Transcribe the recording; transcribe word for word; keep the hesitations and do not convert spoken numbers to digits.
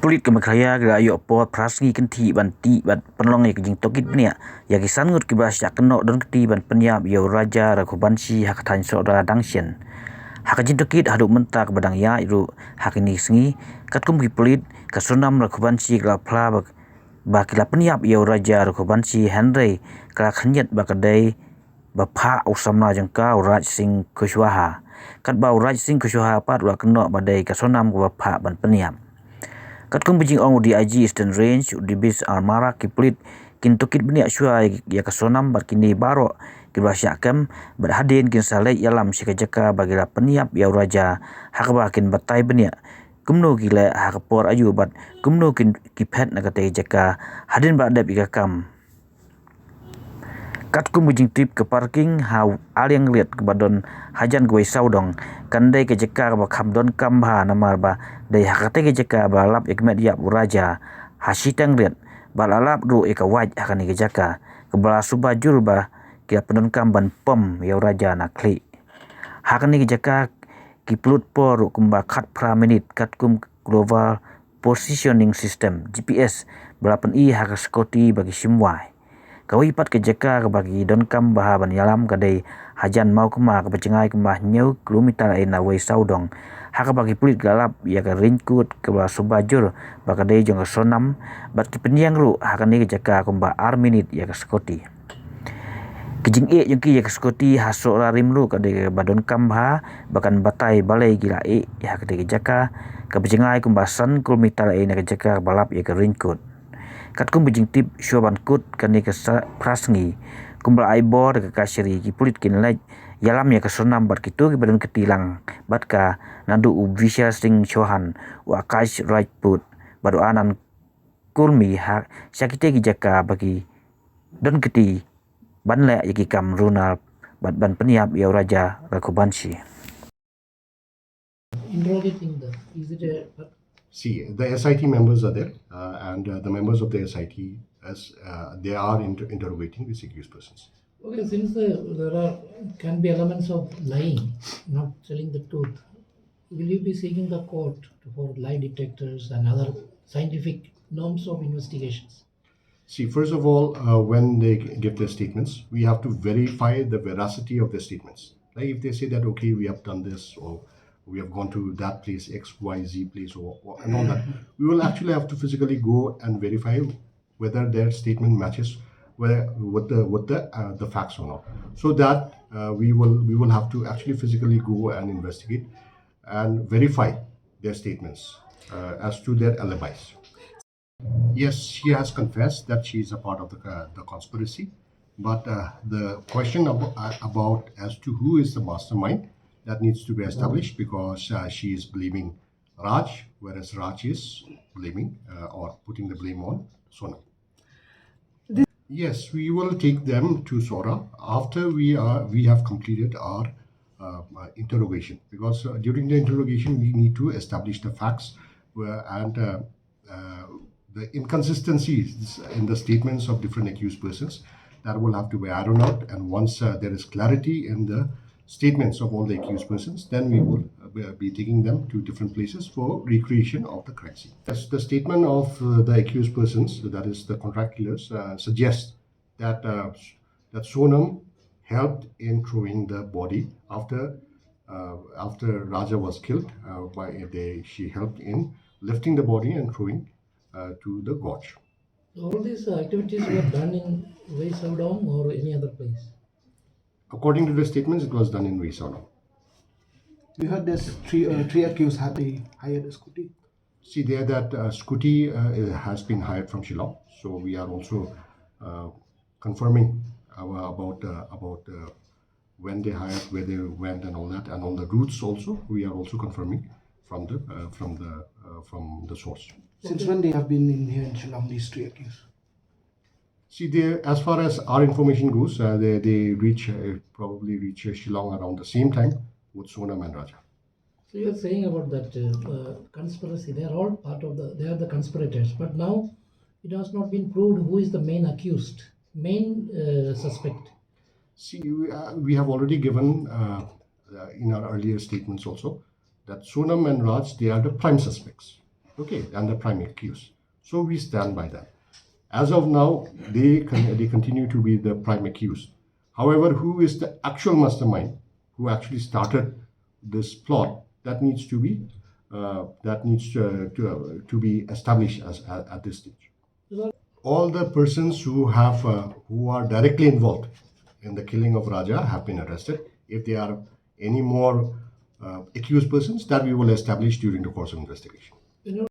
Pulit ka Meghalaya ki la ïoh por phra sngi kynthih ban tih bad pynlong ïa ka jingtohkit bniah ïa ki san ngut kiba shah kynnoh don kti ban pynïap ïa u Raja Raghuvanshi ha ka thaiñ Sohra Dangshien. Ha ka jingtohkit haduh mynta kaba dang ïaid ruh ha kine ki sngi, katkum ki pulit, ka Sonam Raghuvanshi ka la phla ba, ba ki la pynïap ïa u Raja Raghuvanshi, hynrei ka la khynñiat ba ka dei ba phah u samla jong ka, u Raj Singh Kushwaha. Katba u Raj Singh Kushwaha pat u la kynnoh ba dei ka Sonam kaba phah ban pynïap. Katkum ba jingong u D I G Eastern Range, u Dibish R Marak, ki pulit kin tohkit bniah shuwa ïa ka Sonam bad kine baroh kiba shah kem, bad hadien kin sa leit ïalam sha ka jaka ba ki la pynïap ïa u Raja, ha kaba kin batai bniah kumno ki leh ha ka por aïu bad kumno kin, ki phet na katei ka jaka hadien ba la dep ïa ka kam. Katkum ka jingtip, ka parking ha Aliang Riat kaba don hajan kawei sawdong kan dei ka jaka kaba kham donkam bha, namar ba dei ha katei ka jaka ba la lap ïa ka met ïap u Raja ha shiteng riat, bad la lap ruh ïa ka wait ha kane ka jaka, kaba la suba jur ba ki la pyndonkam ban pom ïa u Raja na khlieh. Ha kane ka jaka ki pynlut por ruh kumba khatphra minit katkum Global Positioning System, G P S, ba la pyni ha ka scooty ba ki shim wai. Kawei pat ka jaka kaba ki donkam bha ban ïalam ka dei hajan Mawkma, kaba jngai kumba hynñiew kilometer ei na wei sawdong, ha kaba ki pulit ki la lap ïa ka raincoat kaba la suba jur ba ka dei jong ka Sonam, bad ki pynïeng ruh ha kane ka jaka kumba ar minit ïa ka scooty. Ka jingeh jong ki ïa ka scooty ha Sohra Rim ruh ka dei kaba donkam bha, ba kan batai balei ki la ïeh ha katei ka jaka kaba jngai kumba san kilometer ei na ka jaka kaba lap ïa ka raincoat. Katkum ka jingtip, shuwa ban kut kane ka sa-, phra sngi, kumba la ai bor da ka kashari, ki pulit kin leit ïalam ïa ka Sonam bad kito kiba don kti lang bad ka, naduh u Vishal Singh Chauhan, u Akash Rajput bad u Anand Kulmi ha sha kitei ki jaka ba ki don kti ban leh ïa ki kam runar bad ban pynïap ïa u Raja Raghuvanshi. Interrogating them. Is it a See, the S I T members are there, uh, and uh, the members of the S I T, as uh, they are inter- interrogating these accused persons. Okay, since the, there are can be elements of lying, not telling the truth, will you be seeking the court for lie detectors and other scientific norms of investigations? See, first of all, uh, when they g- give their statements, we have to verify the veracity of their statements. Like if they say that, okay, we have done this, or we have gone to that place, X Y Z place, or, or and all that, we will actually have to physically go and verify whether their statement matches whether, with the with the uh, the facts or not. So that uh, we will we will have to actually physically go and investigate and verify their statements uh, as to their alibis. Yes, she has confessed that she is a part of the, uh, the conspiracy, but uh, the question ab- uh, about as to who is the mastermind, that needs to be established, because uh, she is blaming Raj, whereas Raj is blaming uh, or putting the blame on Sonam. Yes, we will take them to Sohra after we are we have completed our uh, uh, interrogation, because uh, during the interrogation we need to establish the facts uh, and uh, uh, the inconsistencies in the statements of different accused persons, that will have to be ironed out. And once uh, there is clarity in the statements of all the accused persons, then we will uh, be- be taking them to different places for recreation of the crime scene. Yes, the statement of uh, the accused persons, that is the contract killers, uh, suggests that uh, that Sonam helped in throwing the body after uh, after Raja was killed. Uh, by they, she helped in lifting the body and throwing uh, to the gorge. All these uh, activities were done in Wei Saudong or any other place? According to the statements, it was done in Wei Saudong. We heard there's three uh, three accused had they hired a scooty. See there that uh, scooty uh, has been hired from Shillong, so we are also uh, confirming our, about uh, about uh, when they hired, where they went, and all that, and all the routes also. We are also confirming from the uh, from the uh, from the source. Since when they have been in here in Shillong, these three accused? See, they, as far as our information goes, uh, they, they reach uh, probably reach uh, Shillong around the same time with Sonam and Raja. So you're saying about that uh, uh, conspiracy, they are all part of the, they are the conspirators. But now it has not been proved who is the main accused, main uh, suspect. See, we, uh, we have already given uh, uh, in our earlier statements also that Sonam and Raj, they are the prime suspects. Okay, and the prime accused. So we stand by that. As of now, they con- they continue to be the prime accused. However, who is the actual mastermind who actually started this plot? That needs to be uh, that needs to to, uh, to be established as at, at this stage. All the persons who have uh, who are directly involved in the killing of Raja have been arrested. If there are any more uh, accused persons, that we will establish during the course of investigation.